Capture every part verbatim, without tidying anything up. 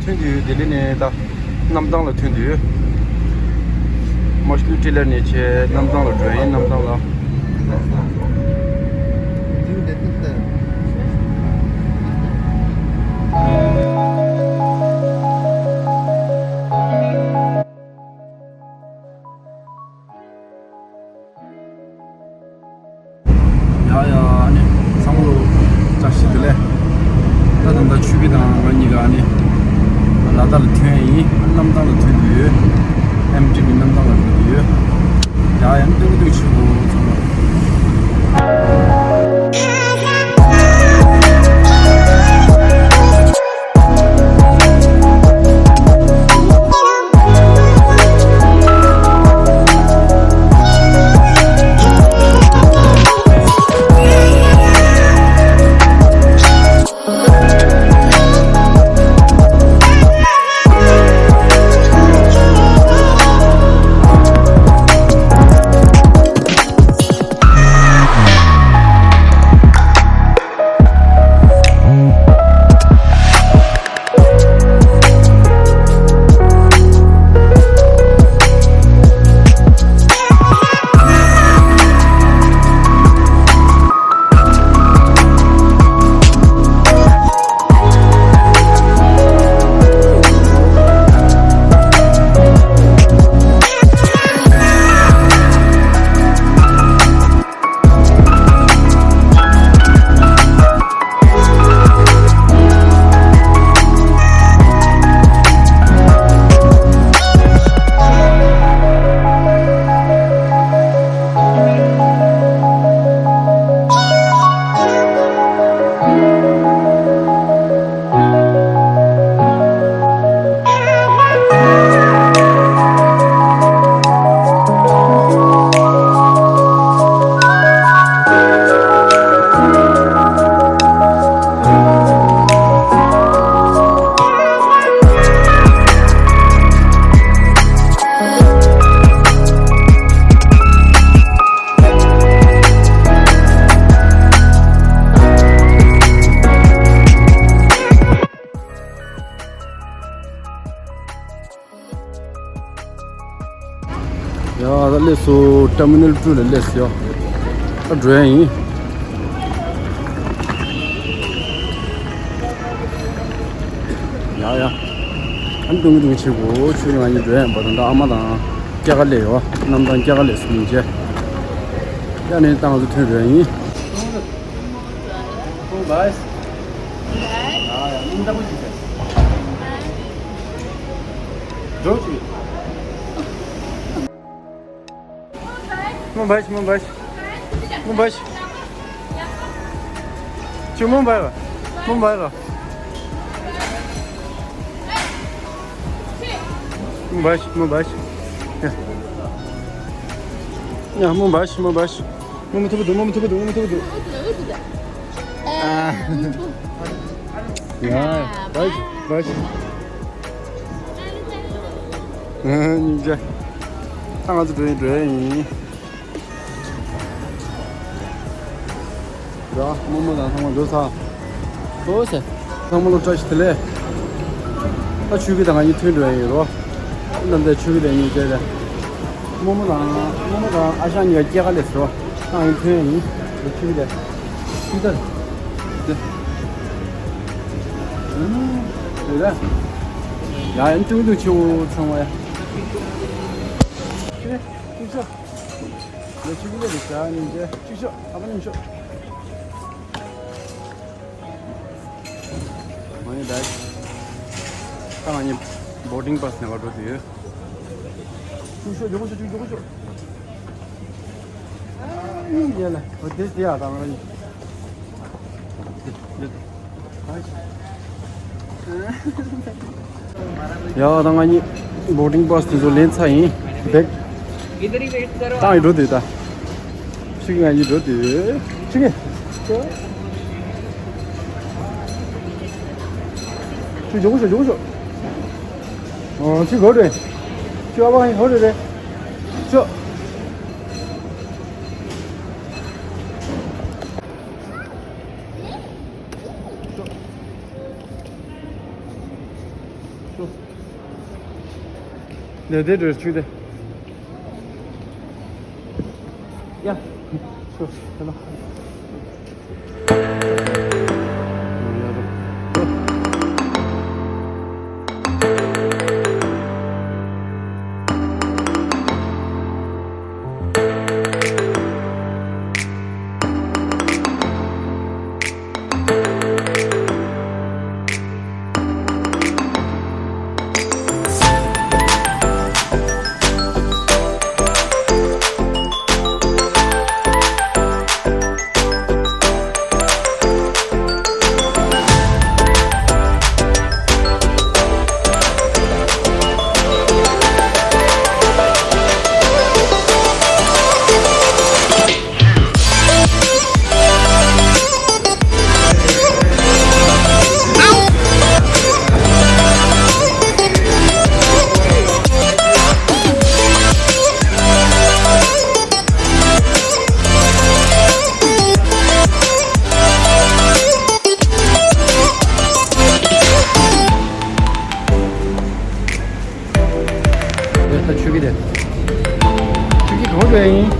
ཐོན་དུས་ལྡི་ལི་ནས་ད་གནམ་ཐང་ལ་ཐོན་དུས། མ་ཤུ་ཊི་ལར་ནས་བྱས་གནམ་ཐང་ལ་འགྲོ་ཡིན། གནམ་ཐང་ལ། ཡ་ཡ། ཨ་ནི་ཚང་མ་ལོ་བཀྲ་ཤིས་བདེ་ལེགས། ད་ད་ལྟ་ཆོས་སྐྱིད་དང་ང་གཉིས་ཀ་ཨ་ནི་ལ་དྭགས་ལ་ཐོན་ཡིན། གནམ་ཐང་ལ་ཐོན་དུས་ཡོད། ཨེམ་ཊི་བི་གནམ་ཐང་ལ་ཐོན་དུས་ཡོད། ཡ་ཡ། སྟོན་གྱི་འདུག་ཆུ་བོ་ཚང་མ། ཡ། ད་སླེབས་སོང་། ཊར་མི་ནལ་ཊུ་ལ་སླེབས་སོང་། ཡ། ད་འགྲོ་ཡ་ཡིན། ཡ་ཡ། ཨ་ནི་ཏུང་ཏུང་བྱེད་དགོས། ཆུ་ང་གཉིས་འགྲོ་ཡ་ཡིན་པ་དང་། ད་ཨ་མ་དང་སྐྱེས་ཀ་སླེབས་ཡོད། གནམ་ཐང་སྐྱེས་ཀ་སླེབས་སོང་། ཡིན་ཅེ། ཡ་ནས་ད་ང་ཚོ་ཐོན་འགྲོ་ཡ་ཡིན། Don't you? Mumbai, Mumbai. Mumbai. Chu Mumbai ba. Mumbai ba. Mumbai, Mumbai. Yeah. Yeah, Mumbai, Mumbai. Mumbai tubu du, Mumbai tubu du, Mumbai tubu du. Ah. Yeah, bye, bye. ཨ་ནི་ད་ང་ཚོ་འགྲོ་ཡིན། འགྲོ་ཡིན། ར་རྨོ་མོ་དང་ཚང་མ་འགྲོ་ཚར། འགྲོ་ཟེར། ཚང་མ་ལོ་བཀྲ་ཤིས་བདེ་ལེགས། ད་ཆོས་སྐྱིད་དང་ང་གཉིས་ཐུག་འགྲོ་ཡིན་རོ། ནམ་ཟླ་ཆོས་སྐྱིད་དང་གཉིས་བཅས་རེད། རྨོ་མོ་དང་རྨོ་མོ་དང་ཨ་ཞང་གཉིས་ཀ་སྐྱེས་ཀ་སླེབས་སོང་། ད་ང་གཉིས་ཐུག་ཡིན། ཆོས་སྐྱིད་དང་། ཆོས་སྐྱིད་དང་། དེ། ཨུམ། རེད་ད། ཡ་ཡ། ཏུང་ཏུང་ཆེ་བོ་ཚང་མ་ཡ། ཁྱེད་ཀྱིས་ཤོག་ལས་ཆུ་ལས་རེད་ཟ་ནི་འདྲ། ཅིག་ཤོག་ཨ་ཕ་ནིང་ཤོག་མ་ནི་ད། ད་ང་གཉིས་བོར་ཌིང་པཱ་སི་ནང་ལ་འགྲོ་དུས། ཅིག་ཤོག་མགྱོགས་པོ་ཤོག་ཅིག་མགྱོགས་པོ་ཤོག་ཨ་ཡ་ལ། འོ་དེ་དེ་ཡ་ད་ང་གཉིས། ཡ། ད་ང་གཉིས་བོར་ཌིང་པཱ་སི་དེ་ཚོ་ལེན་ཚར་ཡིན། བེག་བཏང་ཡིན། འགྲོ་དུས་ད། ཁྱེད་ཀྱིས་ང་གཉིས་འགྲོ་དུས། ཁྱེད་ཀྱིས། ཁྱེད་མགྱོགས་པོ་ཤོག་མགྱོགས་པོ་ཤོག་ཨོ་ཁྱེད་གོ་རེད། ཁྱེད་ཨ་ཕ་ཧོ་རེད་རེད། ཤོག་འདི་འདི་འགྲོ་ཆུ་དེ། ཡ། ཆུ། དེ་ལ། ད་ཆུ་གི་དེ། ཆུ་གི་གང་འགྲོ་ཡིན།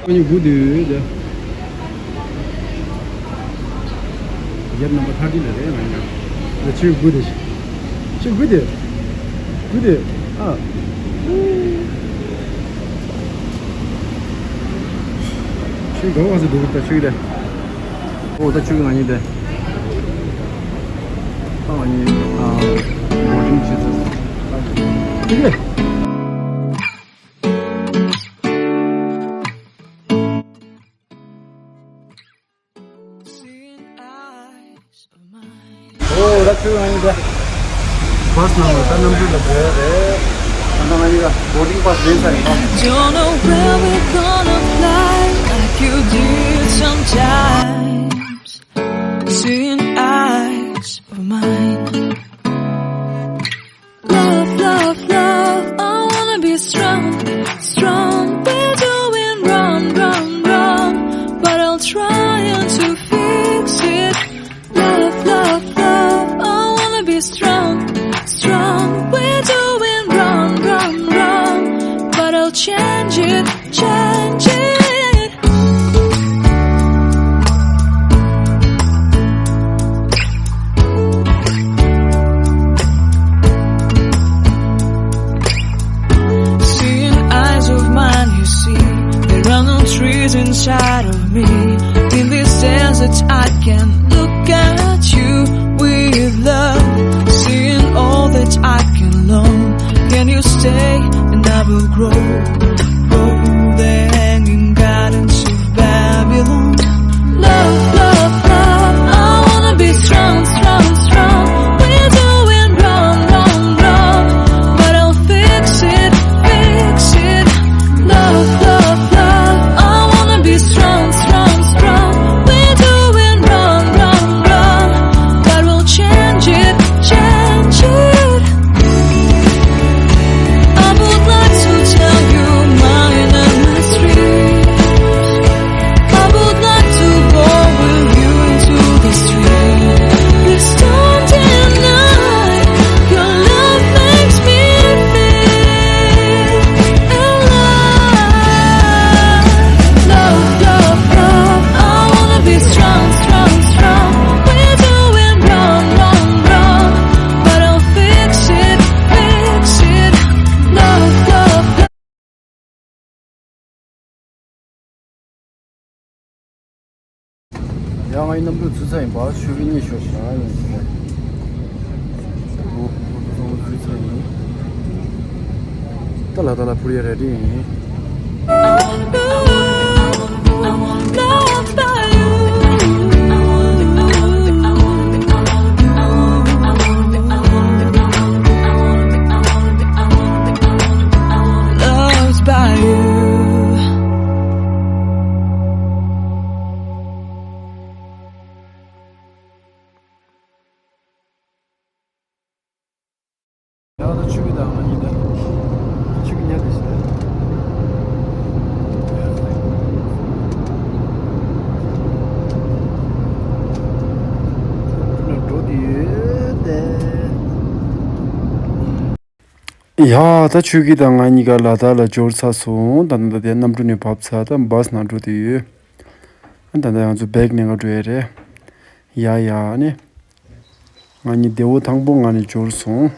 ཨ་ནི་དགུ་དུས་དེ། རྒྱབ་རྣམ་པ་ཐག་ཅིག་ལ་རེད་ང་ཡང་། ཆུ་དགུ་དེ། ཆུ་དགུ་དེ། དགུ་དེ། ཨ། ཆུ་དགུ་བ་སི་དུག་ད་ཆུ་དེ། ཨོ་ད་ཆུ་ང་ཡིན་དེ། ཨ་ང་ཡིན། ཨ། བོ་ཊིང་བྱེད་ཚར། ཆུ་དེ། ཨོ་ད་ཆུ་ང་ཡིན་དེ། བྷ་སི་ནང་ལ་ད་གནམ་གྲུ་ལ་འགྲོ་ཡ་རེད། ད་ང་ཡིན་ད་བོ་ཊིང་པཱ་སི་ལེན་ཚར་ཡིན་པ། Don't know where we're gonna fly like you did sometimes. Seeing eyes of mine. Love, love, love, I wanna be strong, strong. We're doing wrong, wrong, wrong, but I'll try to fix it. Love, love, love, I wanna be strong, strong. We're doing wrong, wrong, wrong, but I'll change it, change it. Seeing eyes of mine, you see, there are no trees inside of me. In this desert, I can look at you with love. Seeing all that I can long. Can you stay? And I will grow, grow the hanging gardens of Babylon. Love, love, love, I wanna be strong, strong, strong. We're doing wrong, wrong, wrong, but I'll fix it, fix it. Love, love, love, I wanna be strong, strong, ཡང་ང་ཡི་གནམ་གྲུ་ཚུད་ཚར་ཡིན་པ། ཆུ་གི་གཉིད་ཤོར་ཤག་ཡིན་ཟེར། འོ་འོ་ཚང་མ་ཚུད་ཚར་ཡིན། ད་ལ་ད་ལ་འཕུར་ཡ་རེ་ཌི་ཡིན། Lost by you. ཡང་ད་ཆུ་གི་དང་ང་གཉིས་ད། ཆུ་གི་ཉལ་དེ་ཞིག་ད། འགྲོ་དེ་ཡོད་དེ། ཡ། ད་ཆོས་སྐྱིད་དང་ང་གཉིས་ཀ་ལ་དྭགས་ལ་འབྱོར་ཚར་སོང་། ད་ལྟ་དེ་གནམ་གྲུ་ནས་བབས་ཚར། ད་བྷ་སི་ནང་འགྲོ་དེ་ཡོད། ད་ལྟ་ང་ཚོ་བེག་ནས་ང་འགྲོ་ཡ་རེད། ཡ་ཡ་ནི། ང་གཉིས་བདེ་བོ་ཐང་པོ་ངང་ནས་འབྱོར་སོང་།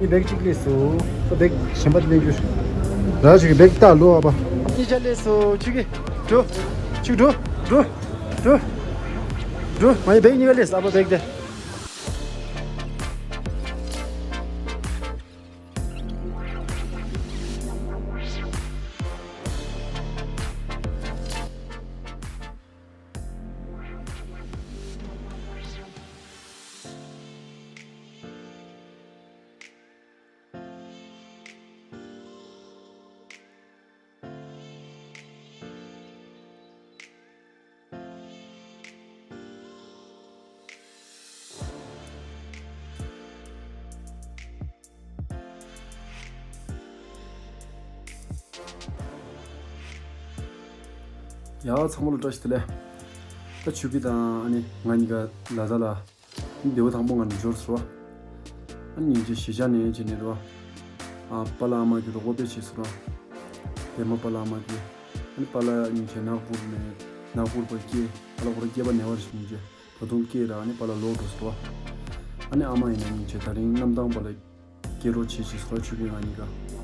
ངའི་བེག་གཅིག་སླེབས་སོང་། ད་བེག་གཞན་པ་ལེན་རྒྱུ། ར་ཆུ་གི་བེག་ལྟ་ལོ་ཨ་པ། གཉིས་ཆ་སླེབས་སོང་། ཆུ་གི་འགྲོ། ཆུ་གི་འགྲོ། འགྲོ། འགྲོ། འགྲོ། ང་ཡི་བེག་གཉིས་ཀ་སླེབས་སོང་། ཨ་པ་བེག་དེ། ཡ། ཚང་མ་ལ་བཀྲ་ཤིས་བདེ་ལེགས། ད་ཆོས་སྐྱིད་དང་ཨ་ནི་ང་གཉིས་ཀ་ལ་དྭགས་ལ་བདེ་བོ་ཐང་པོ་ངང་ནས་འབྱོར་སོང་བ། ཨ་ནི་སྙིང་རྗེ་གཞིས་ཆགས་ནས་བྱས་ནས་རོ། ཨ་པཱ་ལགས་ཨ་མ་གིས་རོགས་པ་དཔེ་བྱས་སོང་རོ། པད་མ་པཱ་ལགས་ཨ་མ་གིས། ཨ་ནི་པཱ་ལགས་སྙིང་རྗེ་ནག་པོ་ནས་ནག་པོ་པ་སྐྱེས། པཱ་ལགས་ཁོ་རང་སྐྱེས་པ་ནས་བར་སྙིང་རྗེ་ད་དུང་སྐྱེས་ར། ཨ་ནི་པཱ་ལགས་ལོག་འགྲོ་སོང་བ། ཨ་ནི་ཨ་མ་ཡིན་ན་སྙིང་རྗེ་ད་རིང་གནམ་ཐང་པ་ལ་སྐྱེས་རོགས་བྱེད་ཅེས་སོ། ཆོས་སྐྱིད་ང་གཉིས་ཀ།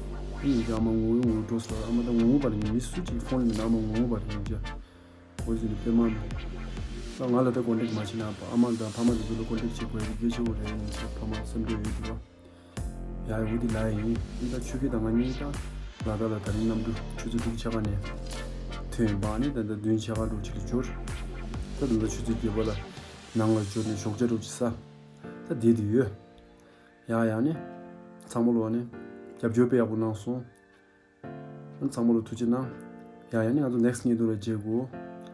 ཨ་ནི་ཨ་མ་ངུ་ངུ་འགྲོ་སོང་། ཨ་མ་ད་ངུ་ངུ་བར་ཡིན། མི་སུ་གཅིག་ཕོན་ལ་མེད་ན་ཨ་མ་ངུ་ངུ་བར་ཡིན་ཅེས། འོ་ཟེར་ནས་པད་མ་ད་ང་ལ་ད་ཀོན་ཊེག་མ་བྱེད་ན་ཨ་མ་དང་ཕ་མ་དེ་ཚོ་ལ་ཀོན་ཊེག་བྱེད་དགོས་ཡ་དེ་གལ་ཆེ་བོ་རེད་ཡིན་ཅེས་ཕ་མ་སེམས་ཁྲལ་ཡོད་འདུག་བ། ཡ་འོ་དེ་ལ་ཡིན། ཨ་ད་ཆོས་སྐྱིད་དང་ང་གཉིས་ཀ་ལ་དྭགས་ལ་ད་རིང་གནམ་གྲུ་ཆུ་ཚོད་དྲུག་ཕྱེད་ཀ་ནས་ཐོན་ཡིན་པ། ཨ་ནི་ད་ལྟ་བདུན་ཕྱེད་ཀ་འགྲོ་ཅིག་ལ་འབྱོར། ད་ད་ལྟ་ཆུ་ཚོད་བརྒྱད་པ་ལ་ནང་ལ་འབྱོར་ནས་ཞོགས་ཇ་འགྲོ་ཅིག་ཟ། ད་བསྡད་དེ་ཡོད། ཡ་ཡ་ནི། ཚང་མ་ལོ་ཨ་ནི། རྒྱབ་སྐྱོར་དཔེ་ཡག་པོ་གནང་སོང་། ཨ་ནི་ཚང་མ་ལོ་ཐུགས་རྗེ་གནང་། ཡ་ཡ་ནི་ང་ཚོ་ནེག་སི་ཊི་བརྙན་ཐུང་ལ་མཇལ་དགོས།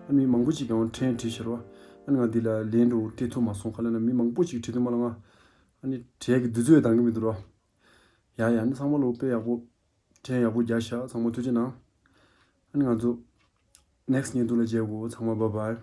ཨ་ནི་མི་མང་པོ་ཅིག་ཀྱང་ཕྲན་བྲིས་ཤར་བ། ཨ་ནི་ང་འདི་ལ་ལན་འགྲོ་སྤྲད་ཐུབ་མ་སོང་། ག་ལ་ན་མི་མང་པོ་ཅིག་བྲིས་འདུག་མ་ལ་ང་། ཨ་ནི་བྲིས་ཀྱི་དུས་ཚོད་འདང་གི་མི་འདུག་རོ། ཡ་ཡ་ནི་ཚང་མ་ལོ་དཔེ་ཡག་པོ། ཕྲན་ཡག་པོ་རྒྱག་ཤག་ཚང་མ་ཐུགས་རྗེ་གནང་། ཨ་ནི་ང་ཚོ་ནེག་སི་ཊི་བརྙན་ཐུང་ལ་མཇལ་དགོས། ཚང་མ་བྷའི་བྷའི།